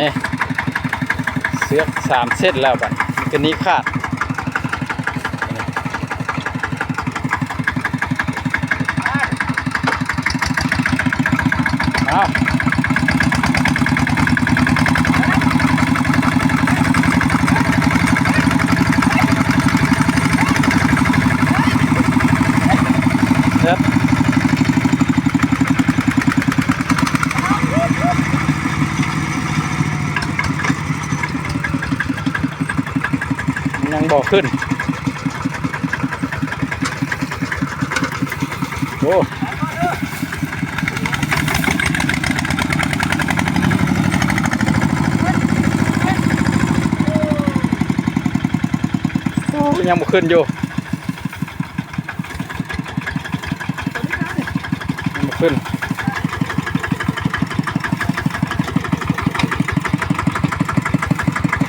ນີ້ ເຊືອກສາມເສັ້ນແລ້ວ ບັດນີ້ກໍໜີຂາດ. ເອົາ ເຮັດ ຍັງບໍ່ຂຶ້ນ. ໂອ້ ໂອ້ ຍັງບໍ່ຂຶ້ນຢູ່ ຍັງບໍ່ຂຶ້ນ.